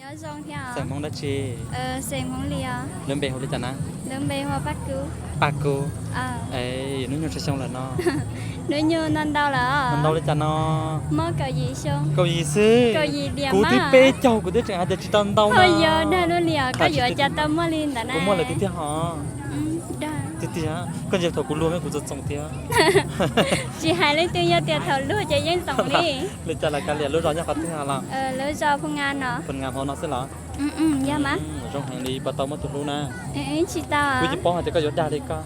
Xeem Hmoob dab tsi? Lub npe hu li cas na? Paj Kub. Hnub nyoog tsawg xyoo lawm no? Hnub nyoog ntau ntau lawm. Ntau li cas no? Kaum yim xwb. Kuv twb peb caug kuv twb tseem hais tias tsis tau ntau no. Yog dag lub li os, koj yuav cas tau muaj li ntawd na. Kuv muaj lawm tiag tiag hos. Tiag tiag, koj ntsia thaum kuv luag me kuv txoom txoom tiag. Tsis hais leej twg, yog tias thaum luag ces yeej txoom li. Li cas lawm Kav Liam, lub zos nyob qhov twg los? Lub zos Phu Nga no. Phu Nga hauv no xwb los? Yog mas. Zoo heev li, puas tau muaj tus hlub na? Tsis tau. Kuv tsis paub hais tias koj yuav dag li koj.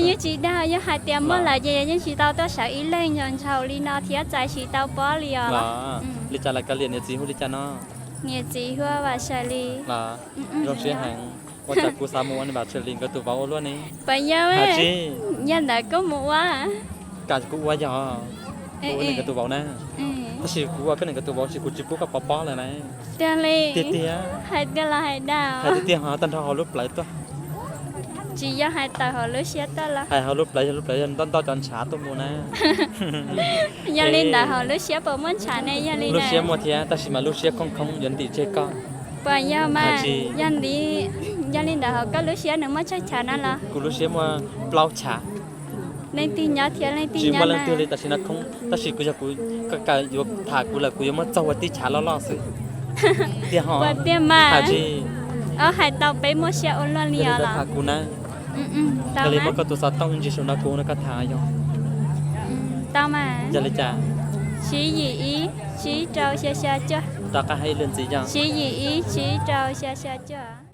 Yeej tsis dag, yog hais tias muaj lawm ces yeej tsis tau tuaj sawv ib leeg ntshaus li no thiab txais tsis tau pob li os. Li cas lawm Kav Liam, niam txiv hu li cas no? Niam txiv hu ua Vam Sawm Lis. Zoo siab heev, ua cas kuv xav mus ua niam Vam Sawm Lis nkawd tus vauv ua luaj ne. Puas yog? Yog ntawd koj mus ua. Kam kuv ua yog, kuv ua niam nkawd tus vauv na. Tab sis kuv ua koj niam nkawd tus vauv ces kuv tsis pub koj pov pob lawm na. Tiag li? Tiag tiag. Hais tiag los hais dag? Hais tiag tiag hos, tag nrho hauv lub plawv tuaj. Tsis yog hais tawm hauv lub siab tuaj los? Hais hauv lub plawv, yog lub plawv yog ntau ntau cov ntshav tuaj mus na. Yog li ntawd hauv lub siab puas muaj ntshav ne? Yog li lub siab muaj thiab, tab sis mas lub siab khoob khoob yuav ntim tseg koj. Puas yog mas? Yog li, yog li ntawd hauv koj lub siab nws muaj tsawg chav no los? Kuv lub siab muaj plaub chav. Leej twg nyob thiab leej twg nyob? Tsis muaj leej twg li, tam sim no khoob, tab sis kuv yog kuv, koj yuav tham kuv lawm kuv yuav muab txaug ua tib chav loj loj xwb. Tiag hos? Puas tiag mas? Hais tsis? Hais tau peb muaj siab ua luaj li os los? Tham kuv na. Yog li muab koj tus xov tooj ntsis saum no kuv nrog koj tham yog. Tau mas. Yog li cas? Tsib yim ib tsib rau xya xya cuaj. Rov qab hais ib lwm ntxiv yog? Tsib yim ib tsib rau xya xya cuaj.